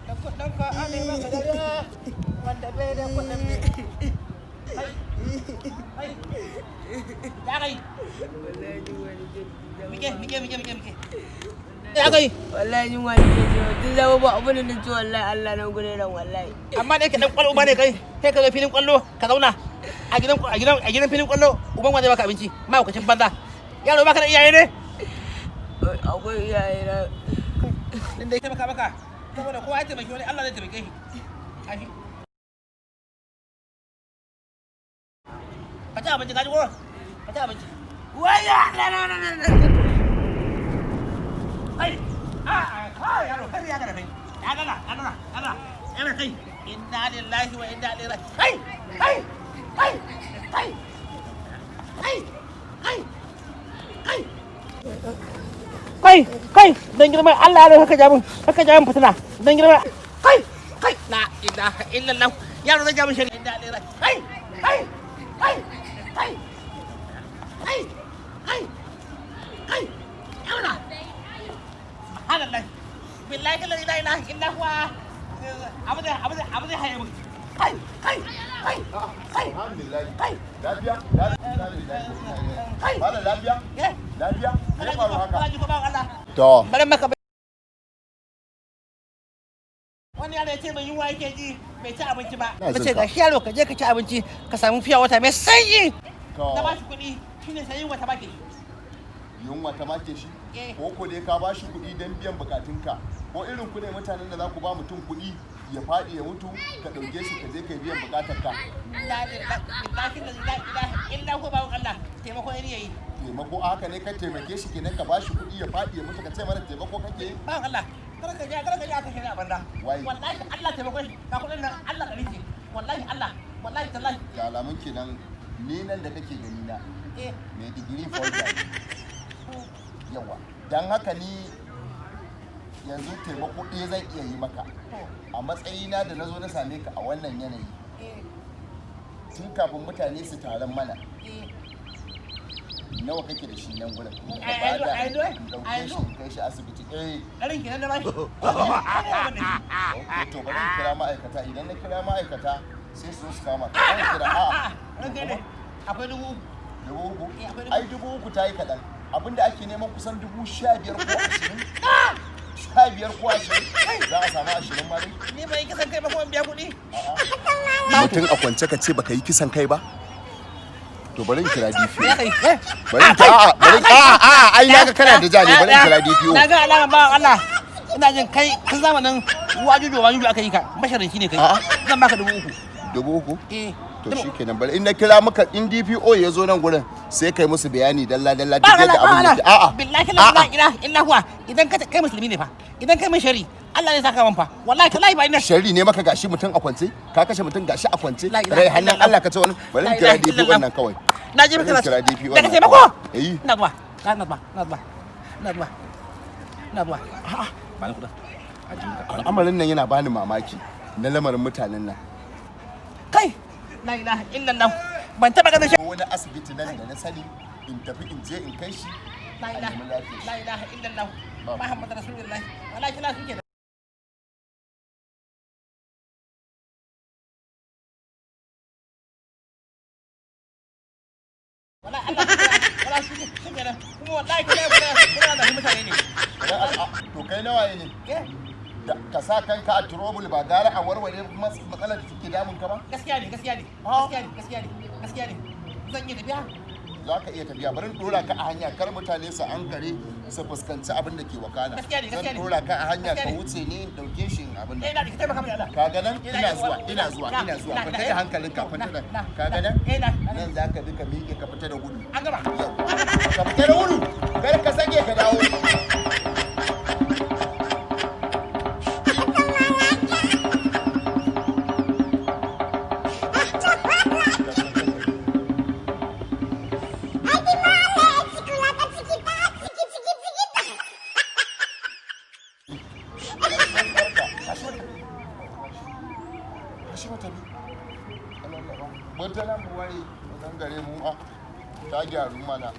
Da kuɗin ka ana maka dariya, wanda bai da kuɗin ne. Kai, kai, ya kai. Wallahi yunwa nake ji. Mike, mike, mike, mike, mike. Ya kai. Wallahi yunwa nake ji. Tun zama ba abin da na ci wallahi Allah na gure ran wallahi. Amma da yake dan kwallo ba ne kai, sai ka zo filin kwallo ka zauna a gidan filin kwallo, uban wa zai baka abinci? Mahaukacin banza. Yaro, baka da iyaye ne? Akwai iyaye na. Din da ya taimaka maka, saboda kowa ya taimaki wani, Allah zai taimake shi. Tashi. Ka ci abinci, ka ji ko? Ka ci abinci. Wai Allah na na na na. Kai, a kai yaro, kai ya gana kai. Ya gana, ya gana, ya gana. Ya gana kai. Inna lillahi wa inna ilaihi raji'un. Kai, kai, kai, kai. Kai, kai. Kai. Kai, kai, dan girman Allah yaro, haka ja mun, haka ja mun fitina. Dan girman kai, kai, la ilaha illallah. Yaro zai ja mun shari'a. Inna lillahi. Kai, kai, kai, kai. Kai, kai. Kai. Yaro. Subhanallah. Billahi la ilaha illa huwa. Abu zai haye mun. Kai, kai, kai, kai. Alhamdulillah. Kai. Lafiya? Lafiya? Kai. Malam, lafiya? Eh. Lafiya? Me ya faru haka? Kana ji ko ba Allah? To. Bari maka wani yaro ya ce mai yunwa yake ji, bai ci abinci ba. Ina Na jin ce ka. ga shi yaro, ka je ka ci abinci, ka samu fiya wata mai sanyi. To. Na ba shi kuɗi, shine sai yunwa ta bake shi. Yunwa ta make shi? Eh. Ko ko dai ka ba shi kuɗi don biyan bukatunka? Ko irin ku ne mutanen da za ku ba mutum kuɗi ya faɗi ya mutu, ka ɗauke shi ka je ka biyan bukatarka? Billahi la ilaha illa huwa, bawan Allah, taimako ne yayi. Taimako haka ne ka taimake shi kenan, ka ba shi kuɗi ya faɗi ya mutu, ka ce mana taimako kake yi? Bawan Allah, kar ka je aka shirya a banza. Wai. Wallahi Allah taimako shi, ga kuɗin nan Allah ɗari ce. Wallahi Allah, wallahi tallahi. Da alamun kenan ni nan da kake gani na Eh. mai digiri folder yawa, don haka ni yanzu taimako ɗaya zan iya yi maka a matsayina da na zo na same ka a wannan yanayi Eh. tun kafin mutane su taron mana. Eh. Nawa kake da shi nan gurin? A Ka yanzu, bada, a yanzu, in a ɗauke yanzu. shi in kai shi asibiti, eh. Ɗarin kenan na bashi. Ok, to bari in kira ma'aikata. Idan na kira ma'aikata sai su zo su kama ka. Bari in kira, a'a. Ranka ne. Akwai 3000. 3000? Eh, akwai 3000. Ai 3000 ta yi kaɗan. Abinda ake neman kusan 15,000 ko 20, 15 ko 20. Za a samu 20 ma dai. Ni bai kisan kai ba kuma in biya kuɗi. Mutum a kwance ka ce baka yi kisan kai ba? To bari in kira DPO. Ya kai. Eh. Bari in kira, a'a, bari, a'a, a'a, ai naga kana da ja ne, bari in kira DPO. Na ga alama, bawan Allah. Ina jin kai tun zamanin wajuju wajuju aka yi ka, masharanci ne kai. A'a. Zan baka 3000. 3000? Eh. To shikenan, bari in na kira maka in DPO ya zo nan gurin sai kai musu bayani dalla dalla duk Ba yadda Allah, ba abin Allah. yake. A'a. Billahi la A'a. ilaha illa huwa. Idan ka kai musulmi ne fa. Idan kai mai shari, Allah ne saka man fa. Wallahi tallahi ba ina. Shari ne maka? Gashi mutum a kwance, ka kashe mutum, gashi a kwance, La ilaha rai hannun illallah. Allah, ka ce wani bari in La kira ilaha DPO illallah. nan kawai. Na je Bari maka in kira DPO daga nan taimako. kawai. Eh. Ina zuwa. Ina zuwa. Ina zuwa. Ina zuwa. Ina zuwa. A'a, ba ni kuɗin. Ajinka. Al'amarin nan yana bani mamaki na lamarin mutanen nan. Kai. La ilaha illallah. Ban taba ganin shi. Ko wani asibiti nan da na sani in tafi in je in kai shi La a ilaha nemi lafiyar shi. La ilaha illallah. Ba. Muhammad Rasulullah. Wallahi kila suke da. Wallahi Allah wallahi suke da. Kuma wallahi kila kula da mutane ne. To kai nawaye ne? Eh. Ka sa kanka a trouble ba gara a warware matsalar da take damun ka ba? Gaskiya ne, gaskiya ne. Gaskiya ne, gaskiya ne. Gaskiya ne. Zan iya tafiya? Za ka iya tafiya. Bari in dora ka a hanya, kar mutane su ankare su fuskanci abin da ke wakana. Gaskiya ne, gaskiya Zan ne. dora ka a hanya ka Gaskiya ne. wuce ni in dauke shi in abin Eh, nan. na ka taimaka mini Allah. Ka ga nan? Ina Ina zuwa, ina zuwa, ina zuwa. Kwanta da hankalinka, kwanta da ka ga nan? Eh, na. Nan za ka bi ka miƙe ka fita da gudu. An gama. Yau. Ka fita da gudu, kar ka sake ka dawo. Tashi mu tafi. Murtala mu ware mu gangare mu ma ta gyaru mana.